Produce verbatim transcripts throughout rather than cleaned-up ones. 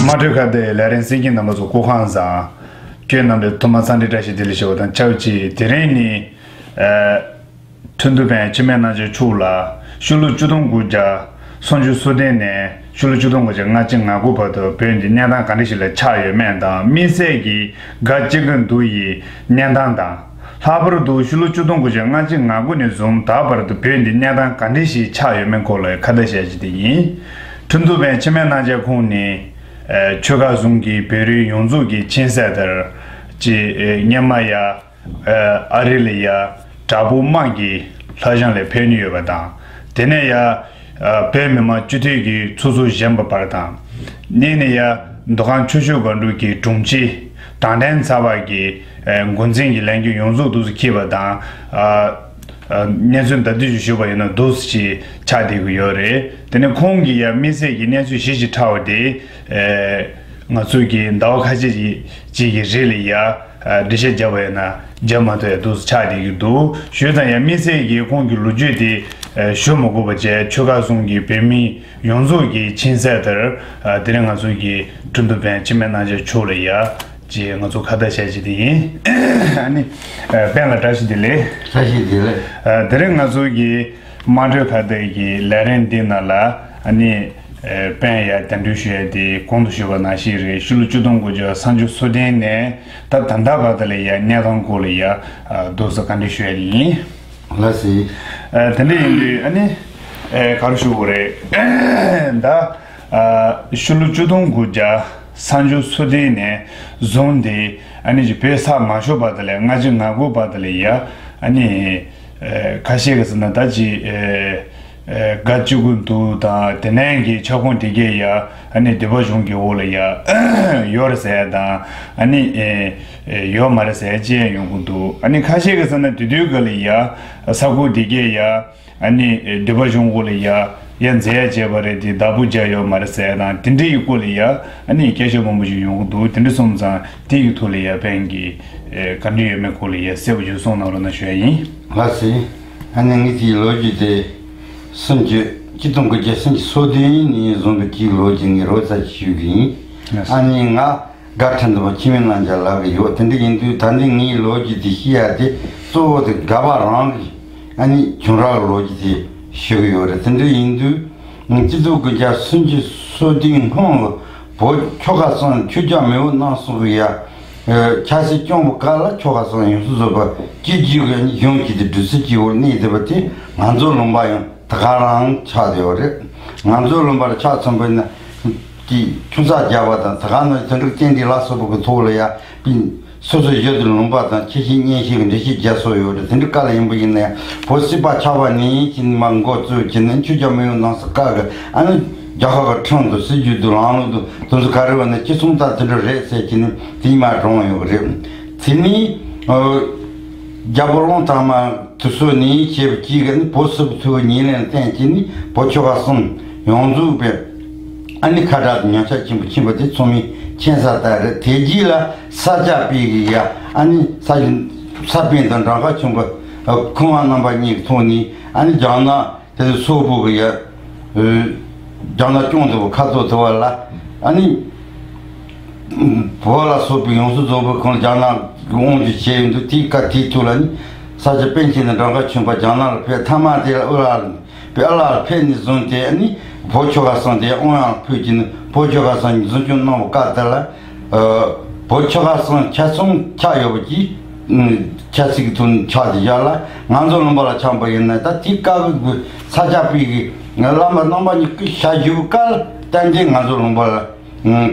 དམངས་ཁྲོད་ཁ་བརྡའི་ལས་རིམ་གསན་མཁན་རྣམ་པ་ཚོ་སྐུ་ཁམས་བཟང་། ཁྱེད་རྣམ་པའི་ཐོག་མ་འཚམས་འདྲི་བཀྲ་ཤིས་བདེ་ལེགས་ཞུ་བ་དང་ཆབས་ཅིག་དེ་རིང་ནི། ཨ། ཁྲིན་ཏུའུ་པན་འཆི་མེད་རྣམ་རྒྱལ་མཆོག་ལ་ཕྱི་ལོ་ཆིག་སྟོང་དགུ་བརྒྱ་སུམ་ཅུ་སོ་བདུན་ནས་ཕྱི་ལོ་ཆིག་སྟོང་དགུ་བརྒྱ་ལྔ་བཅུ་ང་དགུ་བར་དུ་བོད་འདི་གནས་སྟངས་ག་འདྲ་ཞིག་ལ་ཆགས་ཡོད་མེད་དང་། དམིགས་བསལ་གྱིས་སྒ་སྐྱེ་རྒུ་མདོ་ཡི་གནས་སྟངས་དང་། ལྷག་པར་དུ་ཕྱི་ལོ་ཆིག་སྟོང་དགུ་བརྒྱ་ལྔ་བཅུ་ང་དགུ་ནས་བཟུང་ད་བར་དུ་བོད་འདི་གནས་སྟངས་ག་འདྲ་ཞིག་ཆགས་ཡོད་མེད་སྐོར་ལ་ཁ་བརྡ་བྱས་རྒྱུ་དེ་ཡིན། ཁྲིན་ཏུའུ་པན་འཆི་མེད་རྣམ་རྒྱལ་ཁོང་ནི། ཨ། ཆོལ་ཁ་གསུམ་གྱི་བོད་རིགས་ཡོངས་རྫོགས་ཀྱི་ཁྱིམ་མཚེས་དེར། ཅེས། ཨ། སྔོན་མ་ཡ། ཨ། ཨ་རི་ལ་ཡ་དྲག་པོ་དམག་གི་ལྷ་ཞང་ལ་ཕེབས་མྱོང་ཡོད་པ་དང་། དེ་ནས་ཡ། ཨ། བོད་མི་མང་སྤྱི་འཐུས་ཀྱི་ཚོགས་གཙོ་བཞེངས་པ་བར་དང་། གཉིས་ནས་ཡ་མདོ་ཁམས་ཆུ་བཞི་སྒང་དྲུག་གི་དྲུང་ཆེ་དྲང་བདེན་ཚགས་པར་གྱི། ཨ། འགོ་འཛིན་གྱི་ལས་འགུལ་ཡོངས་རྫོགས་འདུག་སེ་འཁྱེར་བ་དང་། ཨ། ཨ། གནས་ཚུལ་ཟླ་བསྡུས་ཤིག་ཞུས་པ་ཡིན་ན་འདུག་སེ་ཅིག་ཆགས་བསྡད་ཀྱི་ཡོད་རེད། དེ་ནས་ཁོང་གི་ཡ་དམིགས་བསལ་གྱི་གནས་ཚུལ་གཞི་ཞིག་ཆགས་པ་དེ། ཨ། ང་ཚོ་གི་ཟླ་བ་ཁ་ཤས་ཅིག་གི་རིང་ལ་ཡ། ཨ། འགྲེལ་བཤད་བརྒྱབ་པ་ཡིན་ན་བརྒྱབ་མ་ཐུབ་ཡ་འདུག་སེ་ཆགས་བསྡད་ཀྱི་འདུག་ཞུས་ཙང་ཡ་དམིགས་བསལ་གྱི་ཁོང་གི་ལོ་རྒྱུས་དེ། ཨ། ཞུ་མ་དགོས་པ་བྱས་ཆོལ་ཁ་གསུམ་གྱི་བོད་མི་ཡོངས་རྫོགས་ཀྱི་མཁྱེན་གསལ་ལྟར། ཨ། དེ་རིང་ང་ཚོ་གི་ཁྲིན་ཏུའུ་པན་འཆི་མེད་རྣམ་རྒྱལ་མཆོག་ལ་ཡ་ཅེས་ང་ཚོ་ཁ་བརྡ་བྱས་བྱས་དེ་ཡིན། ཨ་ནི། ཨ། པན་ལགས་བཀྲ་ཤིས་བདེ་ལེགས། བཀྲ་ཤིས་བདེ་ལེགས། ཨ། དེ་རིང་ང་ཚོ་གི་དམངས་ཁྲོད་ཁ་བརྡ་གི་ལས་རིམ་འདི་ནང་ལ། ཨ་ནི། ཨ། པན་ཡ་གདན་འདྲེན་ཞུ་ཡ་དེ་གོང་དུ་ཞུས་པ་ནང་བཞིན་རེད། ཕྱི་ལོ་ཆིག་སྟོང་དགུ་བརྒྱ་སུམ་ཅུ་སོ་བདུན་ནས་ད་ད་ལྟ་བར་དུ་ལ་ཡ་གནས་སྟངས་སྐོར་ལ་ཡ། ཨ། འདུག་སེ་བཀའ་འདྲི་ཞུ་ཡ་ཡིན། ལགས་སོ། ཨ། དེ་འདྲ་ཡིན་དུས་ཨ་ནི། ཨ། ག་རེ་ཞུ་དགོས་རེད། ད། ཨ། ཕྱི་ལོ་ཆིག་སྟོང་དགུ་བརྒྱ་སུམ་ཅུ་སོ་བདུན་ནས་བཟུང་སྟེ་ཨ་ནི་ཅིག་བོད་ས་མ་ཤོར་བར་དུ་ལ་ལྔ་བཅུ་ང་དགུ་བར་དུ་ལ་ཡ། ཨ་ནི། ཨ། ཁ་ཤས་ཀྱིས་ཟེར་ན་ད་ཅིག་ཨ། ཨ། སྒ་སྐྱེ་རྒུ་མདོ་དང་དེ་ནས་ཀྱི་ཁྱབ་ཁོངས་དེ་གས་ཡ། ཨ་ནི་སྡེ་པ་གཞུང་གི་འོག་ལ་ཡ་ཡོད་རེད་ཟེར་ཡ་དང་། ཨ་ནི། ཨ། ཨ། ཡོད་མ་རེད་ཟེར་ཡ་ཅིག་ཡང་ཡོང་གི་འདུག་ཨ་ནི་ཁ་ཤས་ཀྱིས་ཟེར་ན་དེ་དུས་སྐབས་ལ་ཡ་ས་ཁུལ་དེ་གས་ཡ། ཨ་ནི། ཨ། སྡེ་པ་གཞུང་འོག་ལ་ཡ་ཡ་མཛད་ཡ་བྱས་པ་རེད་དེ་བདག་པོ་རྒྱག་ཡོད་མ་རེད་ཟེར་ཡ་དང་དེ་འདྲ་ཡི་སྐོར་ལ་ཡ། ཨ་ནི་སྐད་ཆ་མང་པོ་ཞིག་ཡོང་གི་འདུག་དེ་འདྲ་སོང་ཙང་དེ་ཡི་ཐོག་ལ་ཡ་པན་གྱིས། ཨ། བཀའ་འདྲི་ཡོད་མེད་སྐོར་ལ་ཡ་གསལ་པོ་ཞིག་གསུང་གནང་རོགས་གནང་ཞུ་ཡ་ཡིན། ལགས་སོ། ཨ་ནི་ངས་དེའི་ལོ་རྒྱུས་དེ་སུམ་ཅུ། ཆིག་སྟོང་དགུ་བརྒྱ་སུམ་ཅུ་སོ་བདུན་ནས་བཟུང་གི་དེའི་ལོ་རྒྱུས་ངས་རོབ་ཙམ་ཞུ་གི་ཡིན། ལགས་སོ། ཨ་ནི་ང་སྒ་ཁྲིན་ཏུའུ་པན་འཆི་མེད་རྣམ་རྒྱལ་ལབ་གི་ཡོད། དེ་འདྲ་ཡིན་དུས་ད་འདི་ངའི་ལོ་རྒྱུས་དེ་ཤེས་ཡ་དེ་གཙོ་བོ་དེ་སྒ་པ་རང་གི་ཨ་ནི་བྱུང་རབས་ཀྱི་ལོ་རྒྱུས་དེ་ཞུ་གི་ཡོད་རེད། དེ་འདྲ་ཡིན་དུས་ཆིག་སྟོང་དགུ་བརྒྱ་སུམ་ཅུ་སོ་བདུན་སྔོན་ལ་བོད་ཆོལ་ཁ་གསུམ་ཆོས་རྒྱལ་མེས་པོ་གནམ་སྲུང་གི་ཡ། ཨ། ཆབ་སྲིད་སྐྱོང་བའི་སྐབས་ལ་ཆོལ་ཁ་གསུམ་ཡོངས་སུ་རྫོགས་པ་སྐྱིད་རྒྱུ་གི་གཞུང་གཅིག་ཏུ་སྒྲིལ་སྲོལ་གྱི་འོག་གནས་བསྡད་པ་དེ་ང་ཚོ་ལུང་པ་ཡང་དེ་ག་རང་ཆགས་བསྡད་ཡོད་རེད། ང་ཚོ་ལུང་པར་ཆགས་ཚུན་པ་ན་དེ་ཆུང་ས་རྒྱག་པ་དང་དེ་ག་ནང་དོན་འགྲུབ་རྟེན་འབྲེལ་ལ་སོགས་པ་གི་ཐོག་ལ་ཡ་པིན། སོ་སོའི་ཡུལ་དུ་ལུང་པ་དང་ཁྱད་གཞི་གཉེན་བཤེས་ཀྱི་འགྲེལ་བཤད་རྒྱག་སྲོལ་ཡོད་རེད། དེ་འདྲ་སྐབས་ལ་ཡིན་པ་ཡིན་ན་ཡང་བོད་སྲིད་པ་ཆགས་པ་ནས་ཕྱིན་མ་འགོ་བཙུགས་ཀྱི་ནས་ཆོས་རྒྱལ་མེས་པོ་གནམ་སྲུང་སྐབས་ཀྱི་ཨ་ནི་རྒྱལ་ཁབ་ཀྱི་ཁྲིམས་དང་སྲིད་ཇུས་དང་ལམ་ལུགས་དང་དེ་ཚོ་ག་རེ་བ་ནི་ཅི་གསུང་ལྟར་དེ་འདྲ་རེད་ཟེར་གྱི་ནི་དེ་ཉིད་མ་གྲོངས་ཡོད་རེད། དེ་ནས་རྒྱལ་པོ་གླང་དར་མ་དེ་ཚོ་ནས་བྱས་པ་གཅིག་གིས་ནི་བོད་སིལ་བུ་ཚོའི་ཉེར་ལེན་བསྟན་གྱི་ནི་བོད་ཆོལ་ཁ་གསུམ་ཡོངས་རྫོགས་པའི་ཨ་ནི་ཁ་བྲལ་དང་ཉམས་ཆག་ཆེན་པོ་ཕྱིན་པ་དེ་ཚང་མས་མཁྱེན་གསལ་ལྟར་རེད། དེ་རྗེས་ལ་ས་སྐྱ་པའི་གི་ཡ་ཨ་ནི་ས་ས་པཎ་དང་གྲངས་ཀ་ཆུང་པ་ཁུངས་དབང་རྣམ་པ་གཉིས་ཀྱི་ཐོག་ནས་ཨ་ནི་རྒྱ་ནག་དེ་ཚོ་སོག་པོ་གི་ཡ་རྒྱ་ནག་སྐྱོང་བསྡད་པའི་ཁ་ཐོག་དེ་བ་ལ་ཨ་ནི་བོད་ལ་སོགས་པའི་ཡོངས་སུ་རྫོགས་པའི་ཁོངས་རྒྱ་ནག་གི་དབང་སྒྱུར་བྱས་ཡོད་འདུག་དེའི་སྐབས་དེའི་དུས་ལ་ནི་ས་སྐྱ་པཎ་ཆེན་དང་གྲངས་ཀ་ཆུང་པ་རྒྱ་ནག་ལ་ཕེབས། མཐའ་མ་དེ་ལ་ཨུ་ལ་པའི་ཨ་ལགས་ཕེབས་ནས་བཟུང་སྟེ་ནི་བོད་ཆོལ་ཁ་གསུམ་དེ་དབང་ཡང་ཕུལ་གྱི་ནི་བོད་ཆོལ་ཁ་གསུམ་འཛིན་སྐྱོང་གནང་བའི་སྐབས་དེ་ལ་བོད་ཆོལ་ཁ་གསུམ་ཆ་ཚང་ཆགས་ཡོད་པ་གྱིས་ཆབ་སྲིད་ཀྱི་ཐོག་ནས་ཆགས་ཏེ་བཞག་ལ་ང་ཚོ་ལུང་པ་ལ་ཆགས་པ་ཡིན་ན་ད་དེའི་སྐབས་ཀྱི་ས་སྐྱ་པའི་གི་བླ་མ་རྣམ་པ་གཉིས་ཀྱི་ཞལ་བཞུགས་སྐབས་ལ་ཏན་ཏན་ང་ཚོ་ལུང་པ་ལ།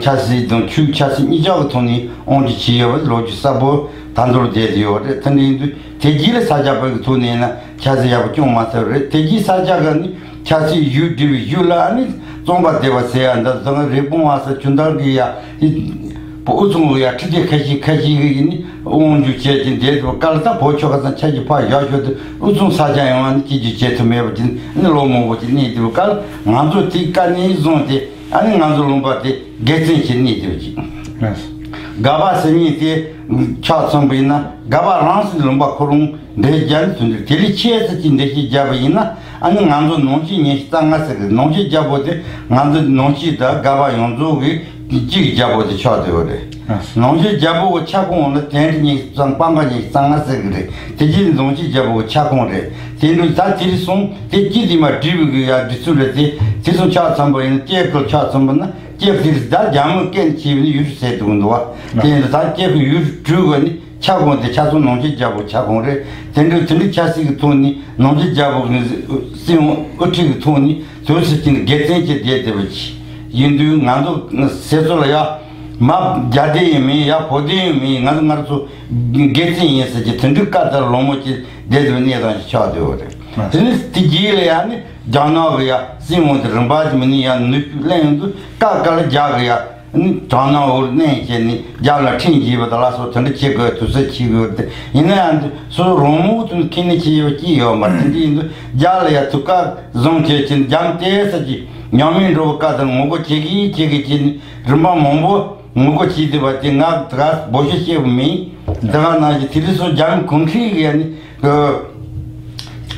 ཆབ་སྲིད་དང་ཆོས་ཆབ་སྲིད་གཉིས་ཆ་གི་ཐོག་ནས་དབང་སྒྱུར་བྱས་ཡོད་པ་ལོ་རྒྱུས་གསལ་པོ་ད་མདོར་བསྡད་དེ་ཡོད་རེད། དེ་འདྲ་ཡིན་དུས་དེ་རྗེས་ལ་ས་སྐྱ་པ་གི་ཐོག་ནས་ན་ཆབ་སྲིད་ཡག་པོ་སྐྱོང་མ་ཐུབ་རེད། དེ་རྗེས་ས་སྐྱ་ག་ནི་ཆབ་སྲིད་བཞུགས་སྒྲིག་པའི་བཞུགས་ལ་ནི་རྩོམ་པ་སྡེ་པ་ཟེར་ཡ་འདི་ཚོ་རི་བོང་བ་ས་ཆུ་འདར་གི་ཡ་ཨུ་ཚུགས་གི་ཡ་ཁྲི་སྡེ་ཁ་ཤས་ཁ་ཤས་གི་ནི་དབང་སྒྱུར་བྱས་ཀྱི་འདས་དུ་སྐལ་ད་བོད་ཆོལ་ཁ་ཚང་ཆ་གི་ཕ་བཞག་ཤོད་དུ་ཨུ་ཚུགས་ས་སྐྱ་ཡོང་བ་ནི་སྐྱིད་རྒྱུ་བྱེད་ཐུབ་མེད་པ་ཅིག་ནི་ལོ་མང་པོ་ཅིག་གནས་དུས་སྐལ་ང་ཚོ་དེ་ཀ་ནས་བཟུང་སྟེ། ཨ་ནི་ང་ཚོ་ལུང་པ་དེ་དགེ་བཙུན་གྱི་གནས་དེ་ཅིག་སྒ་པ་ཟེར་མཁན་དེ་ཆ་མཚོན་པ་ཡིན་ན་སྒ་པ་རང་སོའི་ལུང་པ་ཁོ་རང་འགྲེལ་བརྒྱབ་ནས་ཐོན་འདུག་དེ་ལས་ཆེ་ས་ཅིག་འགྲེལ་བཤད་བརྒྱབ་པ་ཡིན་ན་ཨ་ནི་ང་ཚོ་ནང་ཆོས་ཉི་ཤུ་རྩ་ལྔ་ཟེར་གི་ནང་ཆོས་རྒྱལ་པོ་དེ་ང་ཚོ་ནང་ཆོས་དང་སྒ་པ་ཡོངས་རྫོགས་ཀྱི་ གཅིག་རྒྱལ་པོ་དེ་ཆགས་བསྡད་ཡོད་རེད། ནང་ཆེན་རྒྱལ་པོ་གི་ཁྱབ་ཁོངས་ནི་དན་རི་གཉིས་གཙང་སྤང་ཁ་གཉིས་གཙང་ང་ཟེར་གི་རེད། དེ་རྗེས་ནང་ཆེན་རྒྱལ་པོ་གི་ཁྱབ་ཁོངས་རེད། དེ་འདྲ་ད་དེ་རིང་སོང་དེ་སྐྱིད་དེ་མ་བྲིས་པའི་གི་ཡ་འབྲི་ཚུལ་རེད། དེ་དེ་སོང་ཆགས་ཚང་པ་ཡིན་ན་སྐྱེ་ཁུལ་ཆགས་ཚང་པ་ན་སྐྱེ་དེ་རིང་ད་རྒྱ་མི་སྐད་ཆེ་བའི་ནི་ཡུལ་ཟེར་འདུག་འདུག་བ། དེ་ཡིན་ད་སྐྱེ་ཁུལ་ཡུལ་གྲུ་གི་ནི། ཁྱབ་ཁོངས་དེ་ཆ་ཚང་ནང་ཆེན་རྒྱལ་པོ་ཁྱབ་ཁོངས་རེད། དེ་འདྲའི་དེ་འདྲའི་ཆབ་སྲིད་ཀྱི་ཐོག་ནས་ནང་ཆེན་རྒྱལ་པོ་གི་སྲིད་དབང་དབུ་ཁྲིད་ཀྱི་ཐོག་ནས་དུས་སུ་ཅིག་དགེ་མཚན་གྱི་བསྡད་བསྡད་པ་ཅིག་ཡིན་དུས། ང་ཚོ་སེ་སོ་ལ་ཡ་མ་རྒྱ་སྡེ་ཡིན་མིན་ཡ་བོད་སྡེ་ཡིན་མིན་ང་ཚོ་ང་ཚོ་དགེ་མཚན་ཡིན་ཟེར་གྱི་དེ་འདྲའི་བཀའ་ལྟར་ལོ་མོ་ཅིག་བསྡད་བསྡད་པའི་གནས་སྟངས་ཅིག་ཆགས་བསྡད་པ་རེད། དེ་ནས་དེ་རྗེས་ལ་ཡ་ནི་རྒྱ་ནག་གི་ཡ་སྲིད་དབང་དེ་རིམ་པ་དེ་མི་ནི་ཡ་ནུས་ཤུགས་ལེན་ཡོང་དུས་བཀའ་བཀའ་ལ་རྒྱག་གི་ཡ། དྲང་སྣང་འོག་གནས་བྱས་ནས་རྒྱབ་ལ་ཁྲིམས་བགྱིས་པ་དང་ལ་སོགས་དེ་འདྲ་བྱེད་དགོས་དུས་ཚོད་བྱེད་དགོས་ཏེ། ཡིན་ན་ཡང་འདི་སོ་སོ་རང་མོས་དུ་ཁས་ལེན་བྱེད་ཡོད་ཀྱི་ཡོད་མ་རེད། དེ་འདྲ་ཡིན་དུས་རྒྱབ་ལ་ཡ་དུས་བཀག་བཟུང་བྱས་ཀྱི་འཇམ་ཏེ་ས་ཀྱི་ཉམས་མེད་འགྲོ་བ་བཀའ་དང་ངོ་རྒོལ་བྱེད་ཀྱི་བྱེད་ཀྱི་བྱེད་ནས་རིམ་པ་མང་པོ་ངོ་རྒོལ་བྱེད་བསྡད་པ་དེ་ང་དགའ་འབོད་ཤུགས་བཤད་པ་མིན། དེ་ག་ནང་བཞིན་དེ་རིང་སོ་རྒྱ་མི་གུང་ཁྲན་གྱི་ཡ་ནི།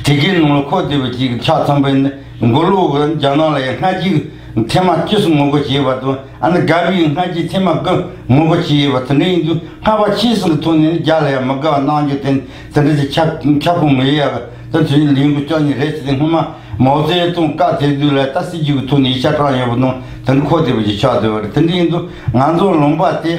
དེ་གའི་ནང་ལ་ཁོ་བསྡད་པ་ཅིག་ཆགས་ཚང་པའི་ནི་མགོ་ལོག་གི་རྒྱ་ནག་ལ་ཡང་སྔ་རྗེས་ཐེངས་མ་གཅིག་སུ་ངོ་རྒོལ་བྱས་པ་དང་ཨ་ནི་དགའ་བའི་སྔ་རྗེས་ཐེངས་མ་དགུ་ངོ་རྒོལ་བྱས་ཡོད་པ་དེ་འདྲ་ཡིན་དུས་སྔ་བ་ཕྱིས་སུ་གི་ཐོག་ནས་ནི་རྒྱ་ལ་ཡང་མི་དགའ་བ་གནང་རྒྱུ་དེ་དེ་འདྲ་ཅིག་ཁྱབ་ཁྱབ་ཁོངས་མི་ཡོད་ཡ་གི་དེ་ཚོ་ཡིན་ལས་འགུལ་བསྐྱངས་ནི་རེད་ཟེར་ཏེ། སྔོན་མ་མའོ་ཙེ་ཏུང་བཀའ་དེ་དུས་ལ་ད་སྲིད་ཇུས་ཀྱི་ཐོག་ནས་ཡིག་ཆ་དྲངས་ཡོད་པ་ནང་དེ་འདྲ་ཁོ་བསྡད་པ་ཅིག་ཆགས་བསྡད་པ་རེད། དེ་འདྲ་ཡིན་དུས་ང་ཚོ་ལུང་པ་དེ།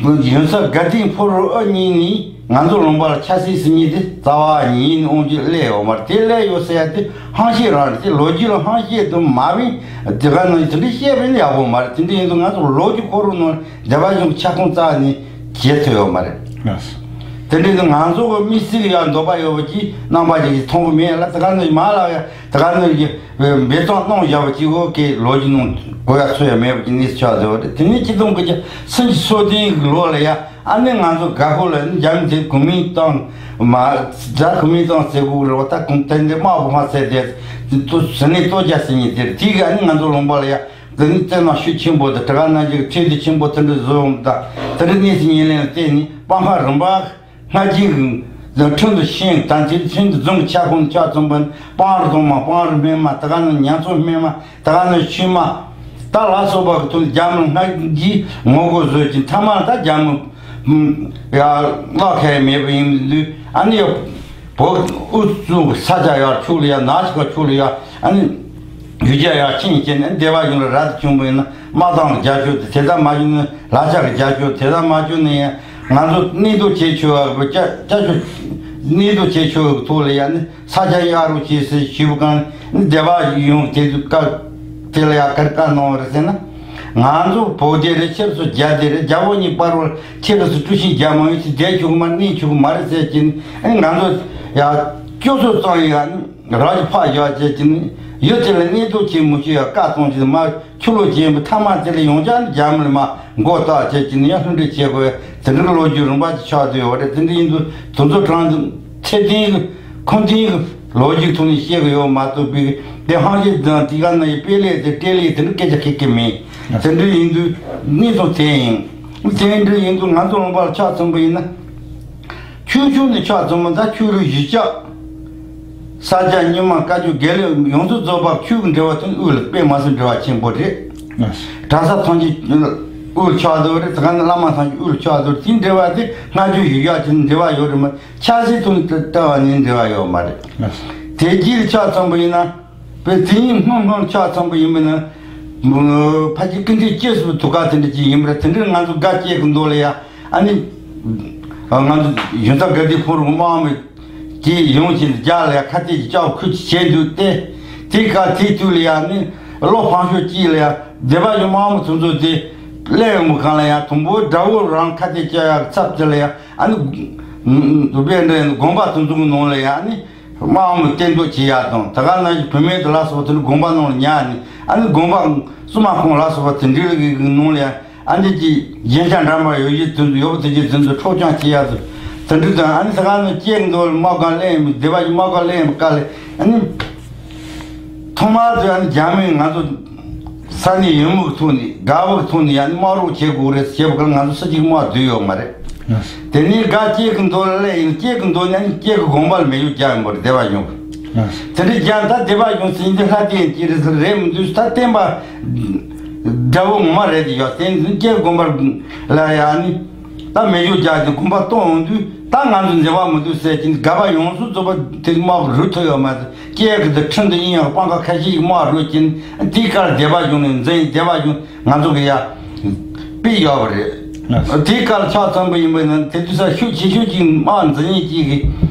ཡོན་ས་དགའ་ལྡན་ཕོ་རོག་ཨ་གཉིས་ནི་ང་ཚོ་ལུང་པ་ལ་ཆབ་སྲིད་ཟེར་མཁན་དེ་རྩ་བ་ཉིད་ནས་དབང་སྒྱུར་སླེབས་ཡོད་མ་རེད། དེ་སླེབས་ཡོད་ཟེར་ཡ་དེ་ཧམ་བཤད་རང་རེད། དེ་ལོ་རྒྱུས་ལ་ཧམ་བཤད་དུ་མ་བིན་དེ་ག་ནང་དེ་འདྲ་བཤད་པ་ནི་ཡག་པོ་མ་རེད། དེ་འདྲ་ཡིན་དུས་ང་ཚོ་ལོ་རྒྱུས་ཁོ་རང་ནང་སྡེ་པ་གཞུང་གི་ཁྱབ་ཁོངས་རྩ་ནས་བྱེད་ཐུབ་ཡོད་མ་རེད། དེ་འདྲ་ཡིན་དུས་ང་ཚོ་གི་དམིགས་བསལ་གྱི་ཡ་འདོད་པ་ཡོད་པ་ཅིག་རྣམ་པ་ཅིག་གིས་མཐོང་གི་མེད་ལ། དེ་ག་ནང་མ་ལ་ཡ་དེ་ག་ནང་གི་འབད་བརྩོན་གནང་བཞག་པ་གཅིག་གོ་གི་ལོ་རྒྱུས་ནང་གོ་ཡ་ཚོད་ཡ་མེད་པ་གི་གནས་སུ་ཆགས་བསྡད་པ་རེད། དེ་ནས་ཆིག་སྟོང་དགུ་བརྒྱ་སུམ་ཅུ་སོ་བདུན་གི་ལོ་ལ་ཡ་ཨ་ནི་ང་ཚོ་དགའ་ཁོ་ལ་ནི་རྒྱ་མི་དེ་གོ་མིན་ཏང་མ་ད་གོ་མིན་ཏང་ཟེར་དགོས་རེད་བ། ད་གོང་དེ་འདི་དམག་དཔུང་མ་ཟེར་དེ་དུ་ཟི་ནས་ལྟོ་རྒྱ་ཟེར་མཁན་དེ་རེད། དེ་གི་ཨ་ནི་ང་ཚོ་ལུང་པ་ལ་ཡ་དེ་ནི་བཙན་དབང་ཤུགས་ཆེན་པོ་དང་དེ་ག་ནང་བཞིན་ཁྲིམས་དེ་ཆེན་པོ་དེ་འདྲ་བཟོ་འོང་ད་དེ་འདྲ་གནས་སུ་ཉེར་ལེན་ལ་བརྟེན་ནས་སྤང་ཁ་རིམ་པ། སྔ་རྗེས་ཀྱི་ཁྲིམས་དུ་ཤེས་དང་དེ་ཁྲིམས་དུ་འཛིན་གྱི་ཆ་ཁོང་ཆ་ཚང་པ་ནི་སྤང་རི་གདོང་མ་སྤང་རི་སྨན་མ་དེ་ག་ནི་ཉ་མཚོ་སྨན་མ་དེ་ག་ནི་ཆུ་མ། ད་ལ་སོགས་པ་གི་ཐོག་ནས་རྒྱ་མི་སྔ་རྗེས་ངོ་རྒོལ་བཟོས་ཀྱི་མཐའ་མ་ད་རྒྱ་མི་ཡ་བརླག་ཁ་ཡ་མེད་པ་ཡིན་དུས་ཨ་ནི་ཡ་བོད་དབུས་གཙང་གི་ས་ཆ་ཡར་ཕྱོགས་ལ་ཡ་ནག་ཆུ་ཁ་ཕྱོགས་ལ་ཡ་ཨ་ནི། ཡུལ་གྱར་ཡར་ཕྱིན་བྱས་ནས་སྡེ་པ་གཞུང་ལ་ར་དེ་བྱུང་བ་ཡིན་ན་དམག་དང་ལ་རྒྱ་ཆོག་དེ་དེ་ལྟར་མ་བྱུང་ན་ལ་ཆག་གི་རྒྱ་ཆོག་དེ་ལྟར་མ་བྱུང་ན་ཡང་ང་ཚོ་གནས་སྡོད་བྱེད་ཆོག་བ་ཅ་ཅ་ཆོག་གནས་སྡོད་བྱེད་ཆོག་གི་ཐོག་ལ་ཡང་ནི་ས་ཆ་གཡར་རོགས་བྱེད་ཟེར་ཞུས་པ་གང་ནི་སྡེ་པ་གཞུང་དེ་ཚོ་བཀའ་དེ་ལ་ཡང་ག་རེ་བཀའ་གནང་བ་རེད་ཟེར་ན། ང་ཚོ་བོད་སྡེ་རེད། ཁྱེད་ཚོ་རྒྱ་སྡེ་རེད། རྒྱ་བོད་གཉིས་བར་བར་ཁྱེད་ཚོ་ཀྲུའུ་ཞི་རྒྱ་མང་ཡོད་ཚེ་བསྡད་ཆོག་གི་མ་གནས་ཆོག་གི་མ་རེད་ཟེར་གྱིན་ང་ཚོ་ཡང་སྐྱོ་སོ་ཙང་ཡང་ནི། རང་གི་ཕ་ཡག་བྱས་ཀྱི་ནི་ཡུལ་དེ་ལ་གནས་སྡོད་བྱེད་མི་ཤེས་ཡ་བཀའ་གཏོང་གྱི་མ་ཆུ་ལོག་བྱེད་པའི་མཐའ་མ་དེ་ལ་ཡོང་ཅག་ནི་རྒྱ་མི་ལ་མ་མགོ་བཏགས་བྱས་ཀྱི་ནི་ཡ་ལྷུན་འགྲིག་བྱེད་དགོས་དེ་འདྲའི་ལོ་རྒྱུས་རིམ་པ་ཅིག་ཆགས་བསྡད་ཡོད་རེད། དེ་འདྲ་ཡིན་དུས་དེ་ཚོ་དྲང་ཚེ་ཐེ་ཐིང་གི་ཁུངས་ཐིང་གི་ལོ་རྒྱུས་ཐོག་ནས་བཤད་གི་ཡོད་མ་གཏོགས་པའི་དེ་ཧང་ཞེ་དང་དེ་ག་ན་ཡི་དཔེ་ལས་དེ་སྤྲེལ་ལས་དེ་འདྲ་སྐད་ཆ་ཁེག་གི་མེད། དེ་འདྲ་ཡིན་དུས་གནས་སྟངས་དེ་ཡིན། དེ་འདྲ་ཡིན་དུས་ང་ཚོ་ལུང་པ་ལ་ཆ་མཚོན་པ་ཡིན་ན། ཆོས་ཕྱོགས་ནས་ཕྱག་ཚོམ་མ་ད་ཆོས་རིག་གཞིས་ཆགས། ས་སྐྱ་རྙིང་མ་བཀའ་བརྒྱུད་དགེ་ལུགས་ཡོངས་རྫོགས་རྫོགས་པ་ཆོས་ཀྱི་འབྲེལ་བ་དེ་དབུས་ལ་དཔེ་མ་སྲིད་འབྲེལ་བ་ཆེན་པོ་རེད། གྲྭ་ས་ཐམས་ཅད་དབུས་ལ་ཕྱག་རྫོགས་རེད། དེ་ག་ནི་བླ་མ་ཐམས་ཅད་དབུས་ལ་ཕྱག་རྫོགས་རེད། དེའི་འབྲེལ་བ་དེ་སྔ་རྗེས་ཡུལ་ཡག་ཅིག་འབྲེལ་བ་ཡོད་རེད་མ་ཆབ་སྲིད་དང་ལྟ་བ་ནི་འབྲེལ་བ་ཡོད་མ་རེད། དེ་རྗེས་ལ་ཕྱག་ཚོམ་པ་ཡིན་ན། པའི་དེ་ཉིད་སྔོན་སྔོན་ཆགས་ཚང་པ་ཡིན་པ་ན། ཕ་གི་ཀུན་གྲོལ་སྐྱེས་སུ་དུ་ག་དེ་འདྲ་ཅིག་ཡིན་པ་རེད། དེ་འདྲར་ང་ཚོ་དགའ་སྐྱེས་ཀྱི་མདོ་ལ་ཡ་ཨ་ནི། ང་ཚོ་ཡོན་ཚ་དགའ་ལྡན་ཕོ་རོག་དམག་མི་ཅིག་ཡོང་བཞིན་རྒྱ་ལ་ཡ་ཁ་གཏད་ཀྱི་ལྕགས་ཁུ་ཅིག་བྱས་འདུག་སྟེ། དེ་ག་དེ་དུས་ལ་ཡ་ནི་ལོ་ཕང་ཤོས་གཅིག་ལ་ཡ་སྡེ་པ་ཡོད་དམག་མི་དེ་ཚོ་དེ་སླེབས་ཡོང་བ་གང་ལ་ཡ་དུམ་བུ་དགྲ་བོ་རང་ཁ་གཏད་བཅག་ཡ་ཚབ་དེ་ལ་ཡ་ཨ་ནི། དུ་བས་འདྲ་ཡ་དགོན་པ་དེ་ཚོ་གི་ནང་ལ་ཡ་ཨ་ནི། དམག་མི་གཏན་སྡོད་བྱེད་ཡག་དང་ད་ག་ནང་བཞིན་བུད་མེད་དེ་ལ་སོགས་དེ་ནི་དགོན་པ་ནང་ལ་ཉར་ནས་ཨ་ནི་དགོན་པ་བཙུན་མ་ཁོང་ལ་སོགས་པ་དེ་འདྲའི་གི་ནང་ལ་ཨ་ནི་ཀྱི་རྒྱན་ཆ་འདྲ་མ་ཡོད་ཡིད་དུ་ཡོད་པ་དེ་རྗེས་དེ་ཚོ་འཕྲོག་རྐྱང་བྱེད་ཡག་དེ་དེ་འདྲ་དང་ཨ་ནི་ད་ག་ནང་སྐྱེས་མདོ་ལ་དམག་སྒར་གླས་ཡིན་པའི་སྡེ་པ་ཡི་དམག་སྒར་གླས་ཡིན་པའི་སྐབས་ལ་ཨ་ནི་ཐོག་མར་དུ་ཨ་ནི་རྒྱ་མིས་ང་ཚོ། ས་གནས་ཡུལ་མི་གི་ཐོག་ནས་དགའ་བོ་གི་ཐོག་ནས་ཡང་ནི་དམག་རོགས་བྱེད་དགོས་རེད་ཞེས་པ་གང་ང་ཚོ་ས་གཅིག་དམག་བསྡུས་ཡོད་མ་རེད། དེ་ནས་དགའ་སྐྱེས་ཀྱི་མདོ་ལ་སླེབས་ཡིན་སྐྱེས་ཀྱི་མདོ་ནས་ནི་སྐྱེས་ཀྱི་དགོན་པ་ལ་མེ་ཡོད་རྒྱག་ཡིན་པ་རེད་སྡེ་པ་གཞུང་གི། དེ་འདྲའི་རྒྱ་ད་སྡེ་པ་གཞུང་ཟིན་དེ་ལྷ་སྡེ་ཡིན་གྱི་རེད་ཟེར་རེད་མི་འདུག་ད་བསྟན་པ་ དགྲ་བོ་ངོ་མ་རེད་དེ་ཡོད། དེ་ནི་སྐྱེ་དགོན་པར་ལ་ཡ་ནི་ད་མེ་སྒྱོགས་རྒྱག་གི་དགོན་པ་གཏོང་ཡོང་དུས་ད་ང་ཚོ་འཛེམ་བག་མི་འདུག་ཟེར་གྱིན་སྒར་པ་ཡོངས་སུ་རྫོགས་པ་དེ་དམག་རུལ་ཐུབ་ཡོད་མ་རེད། སྐྱེ་གི་དེ་ཁྲིམས་དེ་ཡིན་ཡང་སྤང་ཁ་ཁ་ཤས་ཤིག་དམག་རུལ་གྱིན་དེའི་ཁར་སྡེ་པ་གཞུང་ནས་འཛིན་སྡེ་པ་གཞུང་ང་ཚོ་གི་ཡ་པི་ཡོད་པ་རེད། དེའི་ཁར་ཕྱག་ཚོམ་པ་ཡིན་པ་ན་དེ་དུས་ས་ཤུགས་ཆེ་ཤོས་ཀྱི་དམག་འཛིན་ཡིན་གྱི་གི་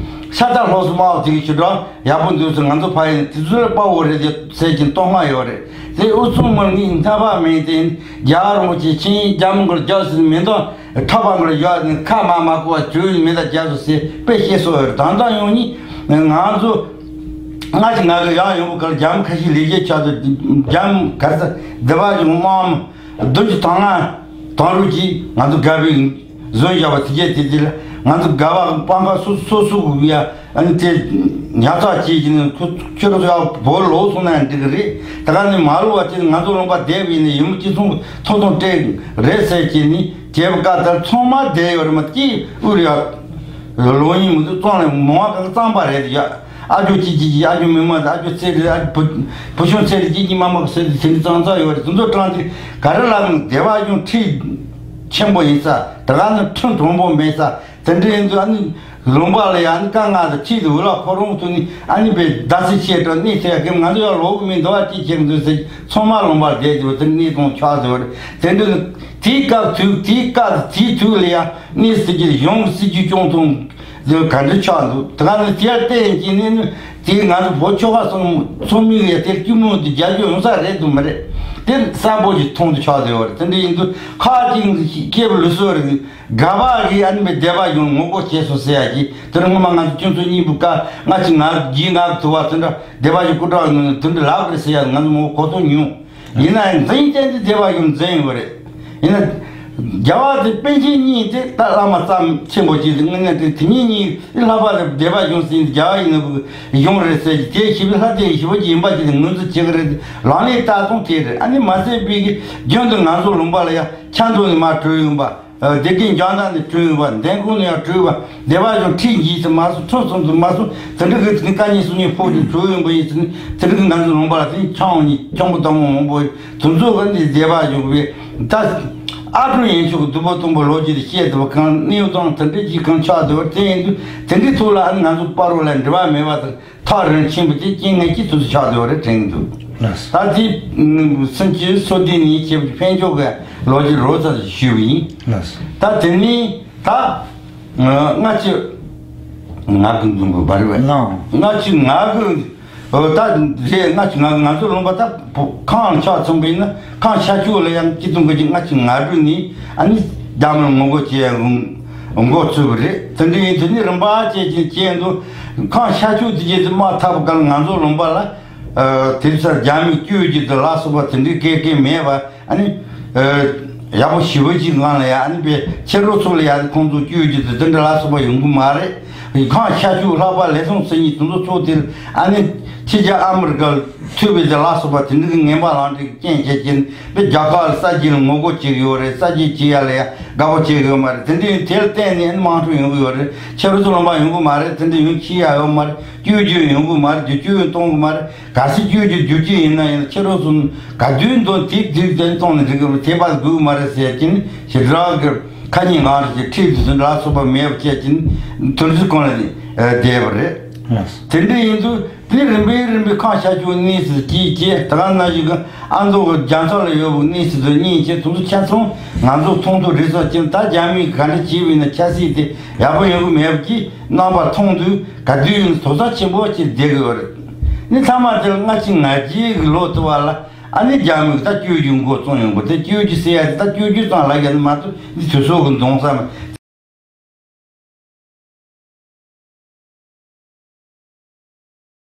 ཤ་སྟག་ལྷོ་སུ་དམག་དེ་གི་ཆུ་དྲག་ཡག་པོ་འདུག་ཟེར། ང་ཚོ་ཕ་ཡིན་དེ་ཚོ་ལ་དཔའ་བོ་རེད་དེ་ཟེར་གྱིན་གཏོང་མ་ཡོད་རེད། དེ་ཨུ་ཚུགས་མོར་ངས་སྣ་བ་མེད་དེ་རྒྱལ་བ་རིན་པོ་ཆེ་ཆིན་རྒྱ་མོ་གར་རྒྱག་ཟེར་མེ་མདོ་ཁྲག་པ་གར་ཡོད་ནས་ཁ་མ་མ་གོ་བ་བྱོས་མེ་ད་རྒྱ་སོ་ཟེར་དཔེ་བཤད་སོ་ཡོད་རེད། ད་ལྟ་ཡོང་ནི་ང་ཚོ་ང་ཞིག་ང་གི་ཡང་ཡོང་བ་གར་རྒྱ་མོ་ཁ་ཤས་ལས་བྱེད་ཆགས་ཏེ་རྒྱ་མོ་གར་ས་སྡེ་པ་ཡོང་དམག་བདུན་ཅུ་དོན་ལྔ་དོན་དྲུག་གིས་ང་ཚོ་དགའ་བའི་བཟོས་བཞག་པ་དེ་རྗེས་དེ་དེ་ལ་ང་ཚོ་དགའ་བ་སྤང་ཁ་སོ་སོ་སོ་གི་ཡ་ཨ་ནི་དེ་ཉར་ཚགས་བྱེད་ཀྱི་ནི་ཁོ་ཁྱོད་རང་ཚོ་ཡག་བོར་ལོག་སོང་ན་འགྲིག་གི་རེད། ད་ག་ནི་མ་ལོག་པ་དེ་ང་ཚོ་ལུང་པ་བསྡད་པ་ཡིན་ན་ཡུལ་མི་སྤྱི་ཚོགས་ཐོབ་ཐང་སྤྲད་རེད་ཟེར་གྱི་ནི་བྱས་པ་བཀའ་ལྟར་ཚང་མ་བསྡད་ཡོད་རེད། མ་སྐྱིད་དབུལ་ཡག་ལོ་ཡིན་མི་འདུག་གཙང་ལ་མང་བ་ག་གཙང་པ་རེད་ཡ། ཨ་ཇོ་ཅི་ཅི་ཅི་ཨ་ཇོ་མི་མ་ཨ་ཇོ་ཚེ་རི་ཨ་བུ་བུ་ཆུང་ཚེ་རི་ཅི་ཅི་མ་མ་ཟེར་དེ་དེ་ཙང་ཙང་ཡོད་རེད། དེ་ཚོ་དྲངས་ཏེ་ག་རེ་ལབ་ན་སྡེ་པ་གཞུང་ཁྲིམས་ཆེན་པོ་ཡིན་ས་ད་ག་ནི་ཁྲིམས་དྲང་པོ་མེད་ས་དེ་འདྲ་ཡིན་དུས་ཨ་ནི་ལུང་པ་ལ་ཡ་ཨ་ནི་དཀའ་ངལ་དང་ཁྲིད་དུ་འུ་ལག་ཁོ་རང་ཚོ་ནི་ཨ་ནི་བའི་ཟླ་ཚེས་ཆེ་དྲག་གནས་ཚེ་ཡ་གེམ་ང་ཚོ་ཡ་ལོག་གི་མི་འདུག་ཨ་ཅི་བྱེད་འདུག་ཟེར་ཚང་མ་ལུང་པར་བསྡད་དེ་དེ་གནས་སྟངས་ཆགས་འདུག་རེད། དེ་འདྲ་དེའི་སྐབས་དུས་དེའི་སྐབས་དེའི་དུས་ལ་ཡ་གནས་སྲིད་ཀྱི་གཞུང་སྲིད་ཀྱི་སྐྱོང་ཐུང་དེ་ག་འདྲ་ཆགས་འདུག་ད་ག་ནི་དེར་བརྟེན་གྱི་ནི་ནི་དེ་ང་ཚོ་བོད་ཆོལ་ཁ་གསུམ་ཚོགས་མི་ཡ་དེར་སྐྱིད་མོ་དེ་རྒྱ་སྐྱོད་ཡོང་ས་རེད་འདུག་མ་རེད། དེ་གསལ་པོ་ཞིག་མཐོང་དུ་ཆགས་བསྡད་ཡོད་རེད། དེ་འདྲ་ཡིན་དུས་ཁག་ཅིག་སྐྱེས་བུ་ལུས་སྲོལ་རེད། དགའ་བ་གི་ཨ་ནི་མི་སྡེ་པ་གཞུང་ངོ་རྒོལ་བྱས་སོང་ཟེར་ཡ་གི་དེར་སྔོན་མ་ང་ཚོ་ཁྱོད་ཚོ་གཉིས་པོ་ཀ་ང་ཅིག་ང་རྒྱུས་ང་གི་ཐུ་བ་དེ་འདྲ་སྡེ་པ་གཞུང་སྐུ་དྲག་ནང་དེ་འདྲ་ལབ་རེད་ཟེར་ཡ་ང་ཚོ་ངོ་གོ་ཐོས་མྱོང་། ཡིན་ན་ཡང་འཛིན་བསྟན་དེ་སྡེ་པ་གཞུང་འཛིན་ཡོད་རེད། ཡིན་ན་རྒྱལ་བ་དེ་པཎ་ཆེན་གཉིས་དེ་ད་བླ་མ་རྩ་ཆེན་པོ་ཅིག་དངོས་གནས་དེ་དེ་གཉིས་གཉིས་ལྷག་པ་རེད། སྡེ་པ་གཞུང་ཟིན་རྒྱལ་བ་ཡིན་ན་གཞུང་རེད་ཟེར་གྱི་དེ་ཞི་བའི་ལྷ་དེ་ཞི་བ་ཅིག་ཡིན་པ་ཅིག་དེ་ངོས་འཛིན་བྱེད་ཀྱི་རེད། ལག་ལེན་ལྟ་སྟངས་དེ་རེད། ཨ་ནི་མ་ཟད་པའི་གི་རྒྱུན་དུ་ང་ཚོ་ལུང་པ་ལ་ཡ་ཆབ་མདོ་ནས་མར་བྲོས་ཡོང་པ། སྡེ་དགེ་འཇང་ཐང་ནས་བྲོས་ཡོང་བ། འདན་ཁོང་ནས་ཡང་བྲོས་པ། སྡེ་པ་གཞུང་ཁྲིད་འགྱིས་སུ་མ་སོང་ཁྲོམ་གསུམ་དུ་མ་སོང་དེ་འདྲ་གི་དཀའ་ངལ་སོང་ནས་ཕོག་ཅིག་བྲོས་ཡོང་པ་ཡིན་ཟེར་ནས་དེ་འདྲ་གི་ང་ཚོ་ལུང་པ་ལ་དེ་ཆང་འོང་ནས་ཆང་པོ་དང་མོ་འོང་པོ་དུ་ཚོ་གི་འདི་སྡེ་པ་གཞུང་གི་ད་ཨ་ཀྲུང་ཡན་ཆོག་གི་སྡུག་པོ་གཏོང་པོ་ལོ་རྒྱུས་དེ་བཤད་ཐུབ་པ་གང་གནས་བབ་དང་དེ་འདྲ་གྱིས་གང་ཆགས་འདུག་དེ་ཡིན་དུས་དེ་འདྲའི་ཐོག་ལ་ཨ་ནི་ང་ཚོ་པ་རོ་ལ་འབྲེལ་བ་མེད་པ་དང་། ཐག་རིང་ཆེན་པོ་དེ་རྐྱེན་ངན་གྱིས་དུས་སུ་ཆགས་འགྲོ་བ་རེད་དྲན་གྱི་འདུག་ལགས། ད་དེ་སུམ་ཅུ་སོ་བདུན་ནས་ཁྱེད་ཕན་ཆོག་གི་ལོ་རྒྱུས་རོ་ཙམ་ཞུས་པ་ཡིན། ལགས། ད་དེ་ནས་ད་ལྔ་བཅུ་ང་དགུ་འཛོམས་པ་རེད་པས། ལགས། ལྔ་བཅུ་ང་དགུ་ད་རེད། ལྔ་བཅུ་ང་དགུ་ང་ཚོ་ལུང་པ་ད་ཁམས་ཆགས་ཚུན་པ་ཡིན་ན་ཁམས་ཤར་ཕྱོགས་ལ་ཡང་སྤྱི་ཚོགས་འགོ་ཁྲིད་ལྔ་བཅུ་ང་དྲུག་ནས་ཨ་ནི་རྒྱ་མིར་ངོ་རྒོལ་བྱས་འགོ་ཚུགས་པ་རེད། དེ་འདྲ་ཡིན་དུས་ནི་རིམ་པ་བྱས་ཀྱིན་བྱས་འདུག་ཁམས་ཤར་ཕྱོགས་དེ་རྗེས་དུ་དམག་འཐབ་པ་ག་ལ་ང་ཚོ་ལུང་པ་ལ་དེ་ཚར་རྒྱ་མི་བསྐྱོད་རྒྱུ་དེ་ལ་སོགས་པ་དེ་འདྲའི་སྐད་སྐད་མེད་པ་ཨ་ནི་ཡག་པོ་ཞི་བ་ཅིག་ངང་ལ་ཡ་ཨ་ནི་པའི་ཁྱེད་རོ་ཚོ་ལ་ཡ་ཁོང་ཚོ་བསྐྱོད་རྒྱུ་དེ་དེ་འདྲ་ལ་སོགས་པ་ཡོང་གི་མ་རེད། ཁམས་ཤར་ཕྱོགས་ལྷག་པ་ལས་སོང་སེ་ཉིད་དེ་ཚོ་ཚོགས་དེ་ཨ་ནི་ཕྱི་རྒྱལ་ཨ་མི་རི་ཀ་ཐུབ་པའི་དེ་ལ་སོགས་པ་དེ་འདྲ་གི་ངན་པ་ལང་དྲེག་རྐྱེན་བྱེད་ཀྱིན་པའི་རྒྱ་གར་ལ་ས་རྒྱུས་ལ་ངོ་རྒོལ་བྱེད་ཀྱི་ཡོད་རེད། ས་རྒྱུས་བྱེད་ཡ་ལ་ཡ་དགའ་པོ་བྱེད་ཀྱི་ཡོད་མ་རེད། དེ་འདྲའི་དེར་བརྟེན་ནས་དམག་འཁྲུག་ཡོང་གི་ཡོད་རེད། ཕྱི་རོལ་ཚོ་ལུང་པ་ཡོང་གི་མ་རེད། དེ་འདྲ་ཡོང་ཤེས་ཡ་ཡོད་མ་རེད། བསྐྱོད་རྒྱུ་ཡོང་གི་མ་རེད། བསྒྱུར་བཅོས་གཏོང་གི་མ་རེད། གལ་སྲིད་བསྐྱོད་རྒྱུ་བསྒྱུར་རྒྱུ་ཡིན་ན་ཡང་ཕྱི་རོལ་ཚོ་ག་དུས་འདོན་དེ་དུས་དེ་གཏོང་ནས་འགྲིག་གི་རེད། དེ་བར་དགོས་ཀྱི་མ་རེད་ཟེར་གྱིན་ཞེ་དྲག་གི་ཁ་ཉིན་ངང་རེ་ཞིག་ཁྲིད་དུ་ལ་སོགས་པ་མེད་པ་བྱས་ཀྱིན་དོན་ཚུལ་གང་ལ་བསྡད་པ་རེད། དེ་འདྲ་ཡིན་དུས། དེ་རིམ་པས་རིམ་པས་ཁམས་ཤར་ཕྱོགས་གནས་སུ་སྐྱེས་རྗེས་ད་ག་ནང་བཞིན་གྱི་ཨ་མདོ་གི་རྒྱ་མཚོ་ལ་ཡོད་པའི་གནས་སུ་དུ་གཉིས་ཀྱི་དུམ་བུ་ཆ་ཚང་ང་ཚོ་མཐོང་ཐུབ་རེད་སོགས་ཀྱིན་ད་རྒྱ་མིས་ག་འདྲ་བྱས་པ་ཡིན་ན་ཆབ་སྲིད་དེ་ཡག་པོ་ཡོང་གི་མེད་པ་གྱི་རྣམ་པ་མཐོང་དུས་ག་དུས་ཡིན་དོགས་ས་ཆེན་པོ་ཅིག་བསྡད་ཀྱི་ཡོད་རེད། ནི་མཐའ་མ་དེར་ལྔ་བཅུ་ང་བརྒྱད་ཀྱི་ལོ་དུ་བ་ལ། ཨ་ནི་རྒྱ་མིས་ད་བསྐྱོད་རྒྱུ་འགོ་བཙུགས་ཡོང་གི་དེ་བསྐྱོད་རྒྱུ་ཟེར་ཡ་དེ་ད་བསྐྱོད་རྒྱུ་ཙམ་ལ་ཡ་ནི་མ་གཏོགས་འདི་དུས་ཚོད་ཀྱི་འདོང་ས་མ་